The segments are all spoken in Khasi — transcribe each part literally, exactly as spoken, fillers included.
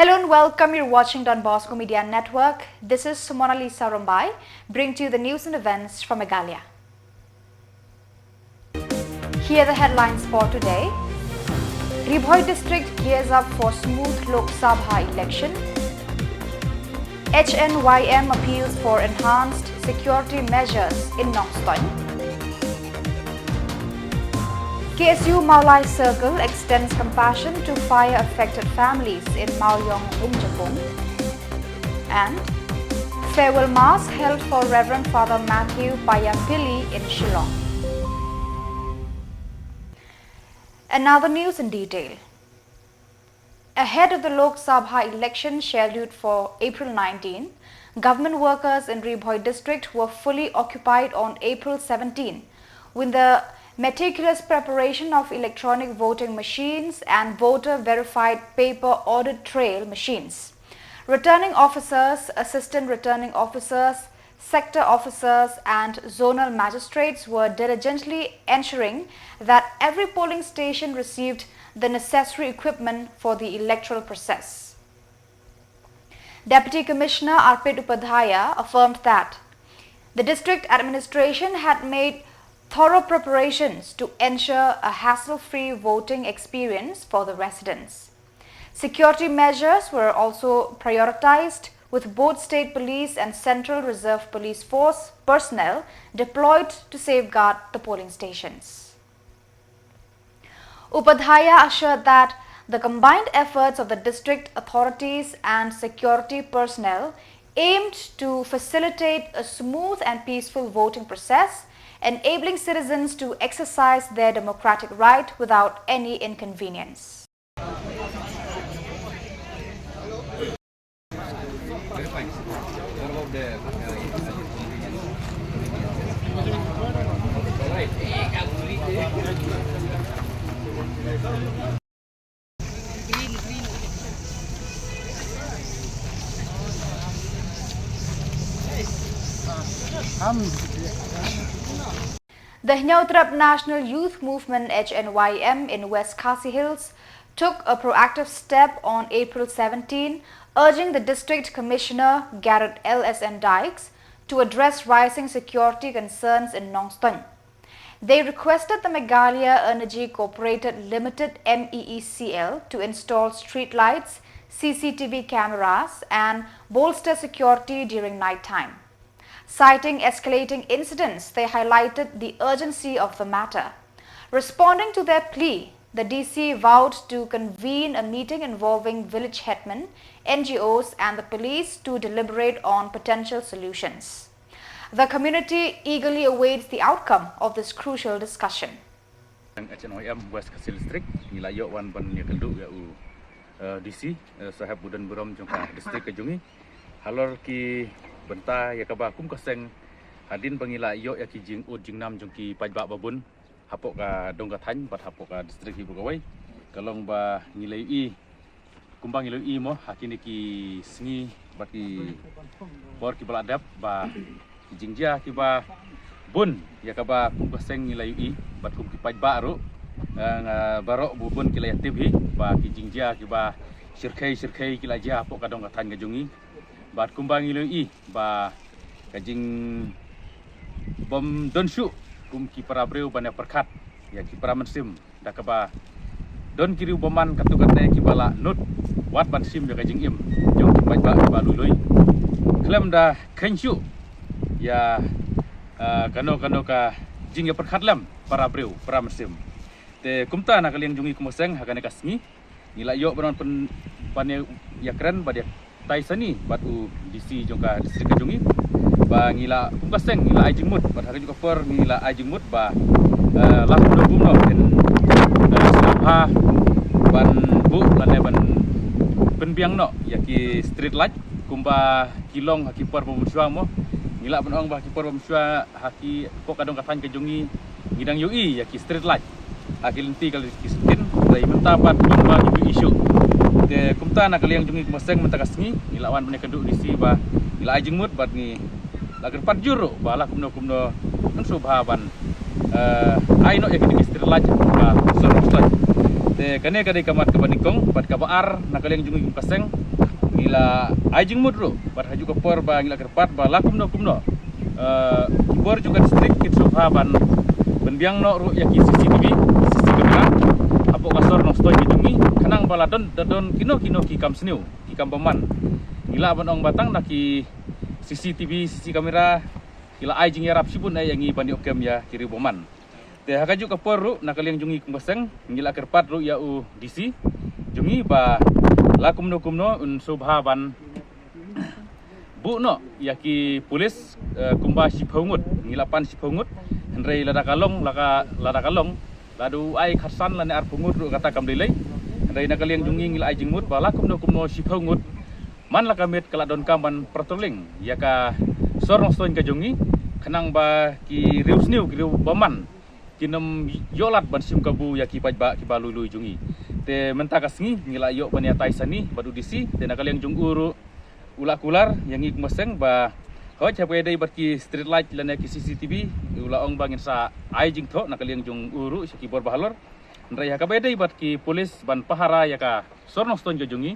Hello and welcome. You're watching Don Bosco Media Network. This is Sumonalisa Rombai, bring to you the news and events from Meghalaya. Here are the headlines for today. Ri Bhoi District gears up for smooth Lok Sabha election. H N Y M appeals for enhanced security measures in Nongstoin. K S U Mawlai Circle extends compassion to fire affected families in Mawiong Umjapung. And farewell mass held for Reverend Father Matthew Payapili in Shillong. And now the news in detail. Ahead of the Lok Sabha election scheduled for April nineteen, government workers in Ri Bhoi district were fully occupied on April seventeen with the meticulous preparation of electronic voting machines and voter verified paper audit trail machines. Returning officers, assistant returning officers, sector officers and zonal magistrates were diligently ensuring that every polling station received the necessary equipment for the electoral process. Deputy Commissioner Arpit Upadhyaya affirmed that the district administration had made thorough preparations to ensure a hassle-free voting experience for the residents. Security measures were also prioritized, with both state police and Central Reserve Police Force personnel deployed to safeguard the polling stations. Upadhyaya assured that the combined efforts of the district authorities and security personnel aimed to facilitate a smooth and peaceful voting process, enabling citizens to exercise their democratic right without any inconvenience. The Hynñiewtrep National Youth Movement, H N Y M, in West Khasi Hills took a proactive step on April seventeen, urging the District Commissioner, Garod L S N Dykes, to address rising security concerns in Nongstoin. They requested the Meghalaya Energy Corporated Limited, M E E C L, to install streetlights, C C T V cameras, and bolster security during night time. Citing escalating incidents, they highlighted the urgency of the matter. Responding to their plea, the D C vowed to convene a meeting involving village headmen, N G Os, and the police to deliberate on potential solutions. The community eagerly awaits the outcome of this crucial discussion. H N Y M West Khasi District, ngi la ïoh wan ban ïakynduh ïa u, eh, D C, eh, Saheb u don burom jong ka district ka jong ngi. Halor ki bynta ïa kaba kum ka seng, hadien ba ngi la ïoh ïa ki jingud jingnam jong ki paidbah babun hapoh ka dong ka thaiñ bad hapoh ka district hi baroh kawei, ka long ba ngi la ïohi, kumba ngi la ïohi mo ha kine ki sngi bad ki por kiba la dep, ba ki jingjia kiba bun ïa kaba kum ka seng ngi la ïohi bad kum ki paidbah ruh, eh, nga baroh babun ki la ïatip hi ba ki jingjia kiba shyrkhei shyrkhei ki la jia hapoh ka dong ka thaiñ ka jong ngi. Bad kumba ngi la ïohi ba ka jingbym don shuh kum ki para briew ban ïa pyrkhat ïa ki para mynsiem da kaba don ki riew bymman katto katne kiba la nud wat ban shim ïa ka jingim jong ki paidbah kiba lui lui khlem da kheiñ shuh ïa, eh, kano kano ka jingïapyrkhat lem para briew para mynsiem. Te kumta na ka liang jong ngi kum ka seng ha kane ka sngi ngi la ïoh ban pyn-, ban ïa, ïakren bad ïa tai sani bad u D C jong ka district ka jong ngi ba ngi la kum ka seng ngi la ai jingmut bad ha kajuh ka por ngi la ai jingmut ba, eh, la kumno kumno kin, eh, sngewbha ban buh lane ban pynbiang noh ïa ki street light kumba ki long ha ki por ba mynshuwa mo. Ngi lah ban ong ba ha ki por ba mynshuwa ha ki, hapoh ka dong ka thaiñ ka jong ngi ngi dang ïohi ïa ki street light ha ki lynti ka ki skin, hynrei mynta pat kumba ngi ïohi shuh. Te kumta na ka liang jong ngi kum ka seng mynta ka sngi ngi la wan ban ïakynduh D C ba ngi la ai jingmut bad ngi la kyrpad jur ruh ba la kumno kumno ngin sngewbha ban, eh, ai noh ïa kine ki street light ba sor sor. Te kane ka dei ka mat kaba nyngkong bad kaba ar na ka liang jong ngi kum ka seng Ngi la ai jingmut ruh bad ha kajuh ka por ba ngi la kyrpad ba la kumno kumno, eh, ki bor jong ka district kin sngewbha ban pynbiang noh ruh ïa ki C C T V, C C camera hapoh ka sor Nongstoiñ ka jong ngi, khnang ba la don, da don kino kino ki kam sniew, ki kam bymman. Ngi lah ban ong ba tang na ki C C T V, C C camera ki la ai jingïarap shibun eh ïa ngi ban ïoh kem ïa ki riew bymman. Te ha kajuh ka por ruh, na ka liang jong ngi kum ka seng, ngi la kyrpad ruh ïa u D C jong ngi ba la kumno kumno un sngewbha ban buh noh ïa ki pulit, eh, kumba shiphew ngut, ngi la pan shiphew ngut, hynrei lada ka long, la ka, lada ka long, la duh ai khatsan lane arphew ngut ruh kata kam dei lei. Hynrei na ka liang jong ngi ngi la ai jingmut ba la kumno kumno shiphew ngut man la ka miet ka la donkam ban patrolling ïa ka sor Nongstoiñ ka jong ngi, khnang ba ki riew sniew, ki riew bymman kin ym ïoh lad ban shim kabu ïa ki paidbah kiba lui lui jong ngi. Te mynta ka sngi ngi la ïoh ban ïatai sani bad u D C, te na ka liang jong u ruh u la kular ïa ngi kum ka seng ba hooid haba ïadei bad ki street light lane ki C C T V, u la ong ba ngin sa ai jingthoh na ka liang jong u ruh sha ki bor ba halor. Hynrei ha kaba ïadei bad ki pulit ban pahara ïa ka sor Nongstoiñ ka jong ngi,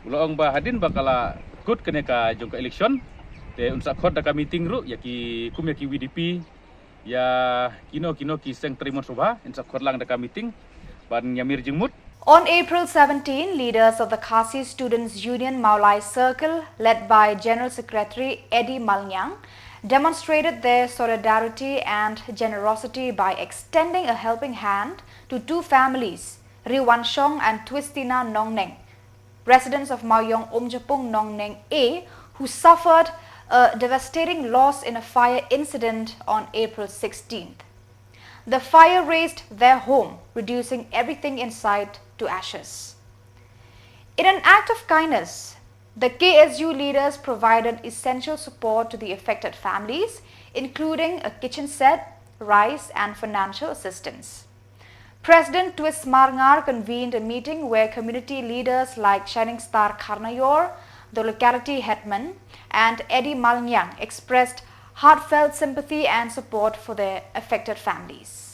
u la ong ba hadien ba ka la kut kane ka jong ka election, te un sa khot da ka meeting ruh ïa ki, kum ïa ki V D P, ïa kino kino ki seng trei mon sngewbha, un sa khot lang da ka meeting ban ïamir jingmut. On April seventeen, leaders of the Khasi Students Union Mawlai Circle, led by General Secretary Eddie Malngiang, demonstrated their solidarity and generosity by extending a helping hand to two families, Riwanshong and Twistina Nongneng, residents of Mawiong Umjapung Nongneng A, who suffered a devastating loss in a fire incident on April sixteenth. The fire razed their home, reducing everything in sight to ashes. In an act of kindness, the K S U leaders provided essential support to the affected families, including a kitchen set, rice, and financial assistance. President Twist Marngar convened a meeting where community leaders like Shining Star Kharnayor, the locality headman, and Eddie Malngiang expressed heartfelt sympathy and support for the affected families.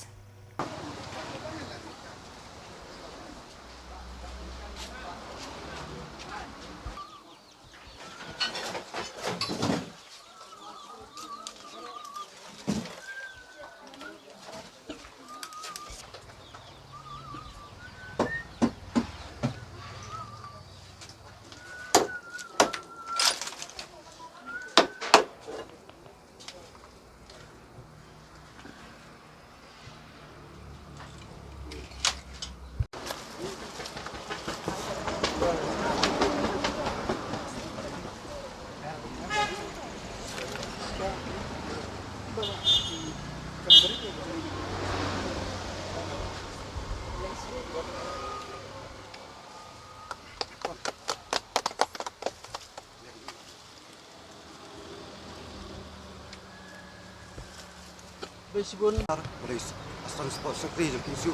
Bad shibun. Ar, Police, Assistant Sports Secretary jong K S U,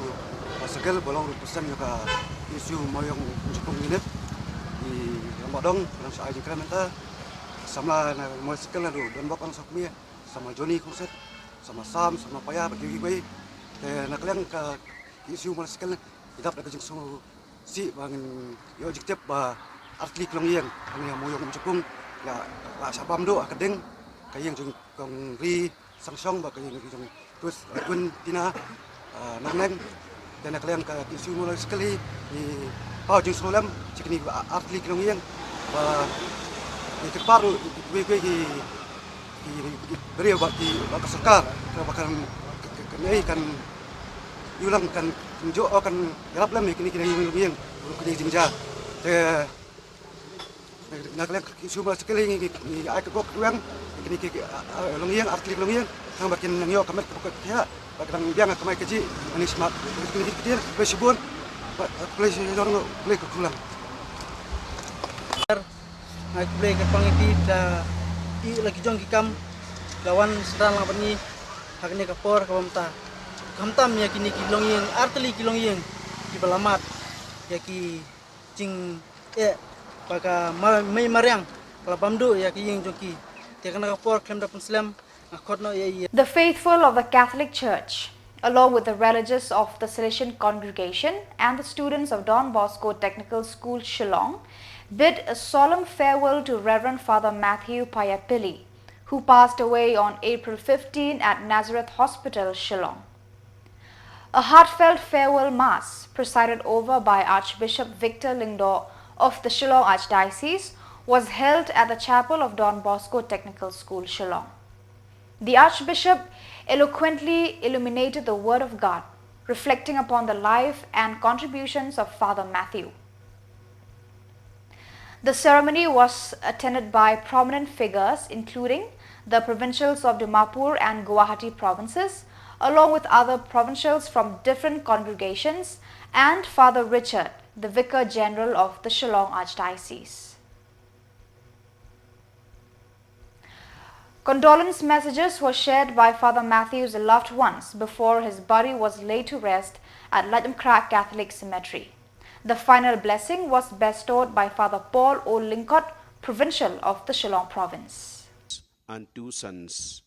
ba Segel, ba long ruh u president jong ka K S U Mawiong Umjapung Unit. I Rangbah Dong, ba dang sha ai jingkren mynta. Samla na Mawlai Circle naduh Donbok Angsokmie, samla Johnny Kongset, samla Sam, samla Paya, bad kiwei kiwei. Te na ka liang ka K S U Mawlai Circle, i dap da ka jingsngew sih ba ngin ïoh jingtip ba artylli ki longïing hangne ha Mawiong Umjapung la, la shah bam duh ha ka ding ka ïing jong i Kong Ri Sangshong bad ka ïing jong i Twist, eh, Twin Tina, eh, Nongneng. Te na ka liang ka K S U Mawlai Circle hi ngi paw jingsngewlem sha kine ki artylli ki longïing ba ngi kyrpad ruh kiwei kiwei ki, ki, ki briew bad ki, bad ka sorkar ba kan, kan, kan, kan ïoh lang kan, kan ïoh kan ïarap lem ïa kine, kine ki longïing, kine ki jingjia. Te na ka liang ka K S U Mawlai Circle ngi, ngi, ngi ai ka kyrpad kyrweng ïa kine ki, ki, ah, ah, longïing, artylli ki longïing, khnang ba kin nang ïoh ka met ka pokot ka khiah, ba ka dang biang ka kamai kajih, mane smat, kine ki ktien, khublei shibun, ba, khublei shibun, khublei ka kulang. Nga khublei kyrpang ïa phi ba phi la ïoh la ki jong ki kam, la wan synran lang bad ngi ha kane ka por kaba mynta. Khamtam ïa kine ki longïing, artylli ki longïing kiba la mad ïa ki jingeh, ba ka ma-, mei mariang ka la bam duh ïa ka ïing jong ki. Te kane ka por khlem da pynslem, nga khot noh ïa i. The faithful of the Catholic Church, along with the religious of the Salesian congregation and the students of Don Bosco Technical School, Shillong, bid a solemn farewell to Reverend Father Matthew Payapilli, who passed away on April fifteen at Nazareth Hospital, Shillong. A heartfelt farewell mass, presided over by Archbishop Victor Lyngdoh of the Shillong Archdiocese, was held at the chapel of Don Bosco Technical School, Shillong. The Archbishop eloquently illuminated the Word of God, reflecting upon the life and contributions of Father Matthew. The ceremony was attended by prominent figures, including the provincials of Dimapur and Guwahati provinces, along with other provincials from different congregations, and Father Richard, the Vicar General of the Shillong Archdiocese. Condolence messages were shared by Father Matthew's loved ones before his body was laid to rest at Lajmkrak Catholic Cemetery. The final blessing was bestowed by Father Paul O Lyngkot, Provincial of the Shillong Province. And two sons.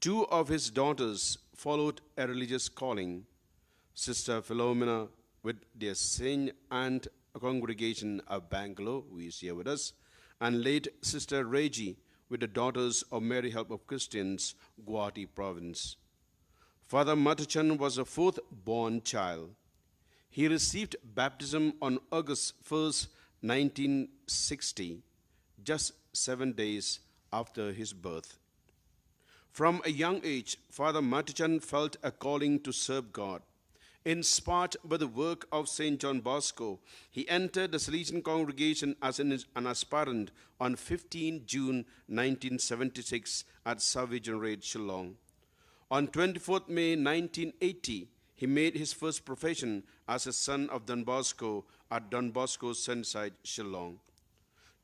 Two of his daughters followed a religious calling. Sister Philomena with the Saint Anne Congregation of Bangalore, who is here with us, and late Sister Reggie with the Daughters of Mary Help of Christians, Guwahati Province. Father Matuchan was the fourth born child. He received baptism on August first, nineteen sixty, just seven days after his birth. From a young age, Father Matuchan felt a calling to serve God. Inspired by the work of Saint John Bosco, he entered the Salesian congregation as an, an aspirant on fifteenth June nineteen seventy-six at Savage Road, Shillong. On twenty-fourth May nineteen eighty, he made his first profession as a son of Don Bosco at Don Bosco Sunnyside, Shillong.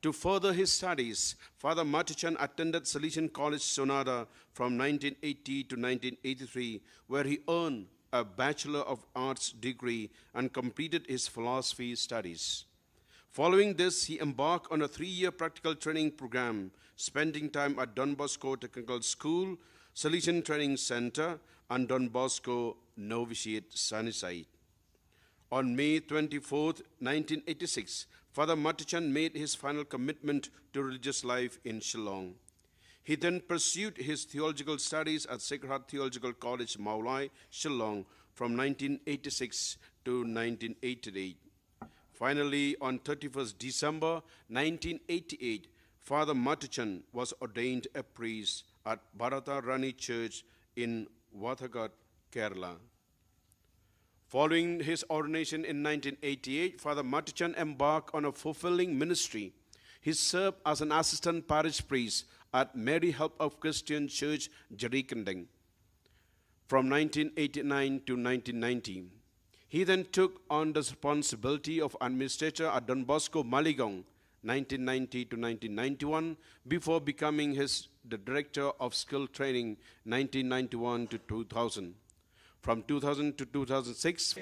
To further his studies, Father Matuchan attended Salesian College, Sonada from nineteen eighty to nineteen eighty-three, where he earned a Bachelor of Arts degree and completed his philosophy studies. Following this, he embarked on a three-year practical training program, spending time at Don Bosco Technical School, Salesian Training Center, and Don Bosco Novitiate, Sunnyside. On May twenty-fourth, nineteen eighty-six, Father Matuchan made his final commitment to religious life in Shillong. He then pursued his theological studies at Sacred Heart Theological College, Mawlai, Shillong, from nineteen eighty-six to nineteen eighty-eight. Finally, on thirty-first December nineteen eighty-eight, Father Matuchan was ordained a priest at Bharata Rani Church in Vathaghat, Kerala. Following his ordination in nineteen eighty-eight, Father Matuchan embarked on a fulfilling ministry. He served as an assistant parish priest at Mary Help of Christian Church, Jerikindeng, from nineteen eighty-nine to nineteen ninety. He then took on the responsibility of administrator at Don Bosco Maligaung, nineteen ninety to nineteen ninety-one, before becoming his, the director of skill training, nineteen ninety-one to two thousand. From two thousand to two thousand six,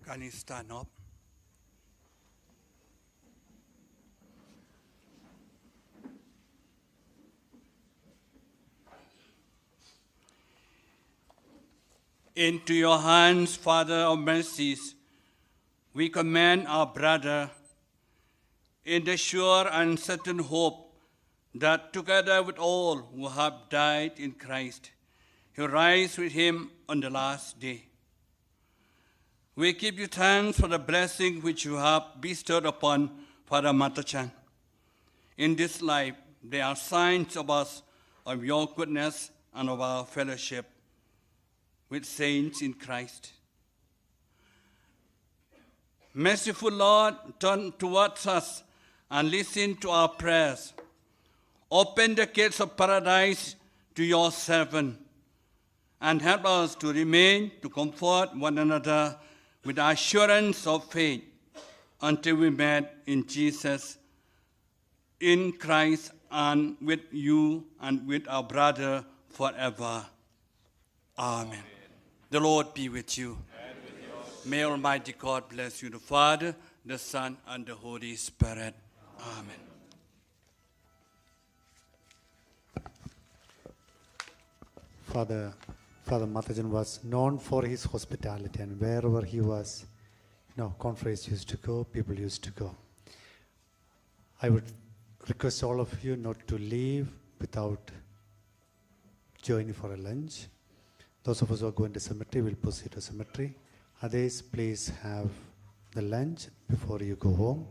Can you stand up? Into your hands, Father of mercies, we commend our brother in the sure and certain hope that together with all who have died in Christ, he rise with him on the last day. We give you thanks for the blessing which you have bestowed upon Father Matajan. In this life, they are signs of us of your goodness and of our fellowship with saints in Christ. Merciful Lord, turn towards us and listen to our prayers. Open the gates of paradise to your servant and help us to remain to comfort one another with assurance of faith until we meet in Jesus, in Christ, and with you and with our brother forever. Amen. The Lord be with you. May Almighty God bless you, the Father, the Son, and the Holy Spirit. Amen. Father, Father Matajan was known for his hospitality, and wherever he was, you know, conference used to go, people used to go. I would request all of you not to leave without joining for a lunch. Those of us who are going to cemetery will proceed to cemetery. Others, please have the lunch before you go home.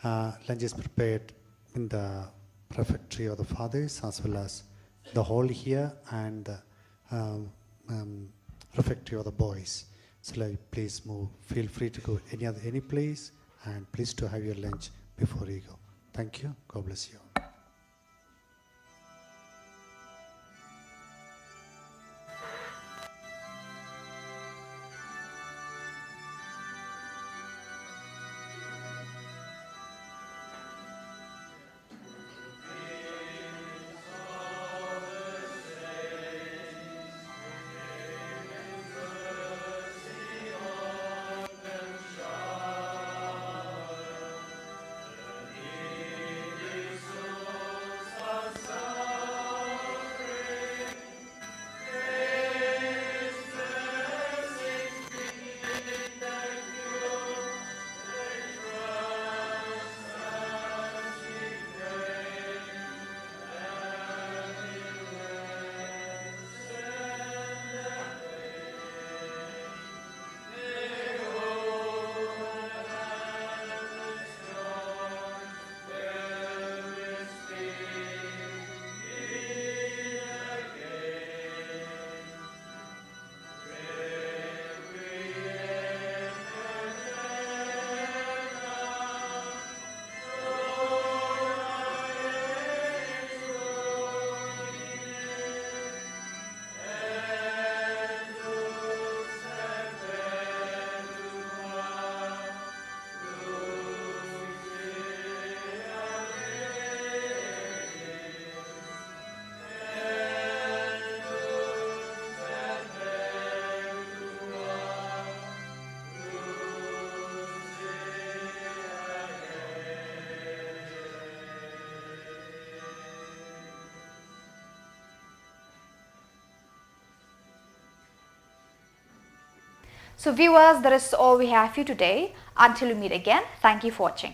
Uh, lunch is prepared in the refectory of the fathers as well as the hall here and the um, um, refectory of the boys. So, like, please move. Feel free to go any other any place, and please to have your lunch before you go. Thank you. God bless you. So viewers, that is all we have for you today. Until we meet again, thank you for watching.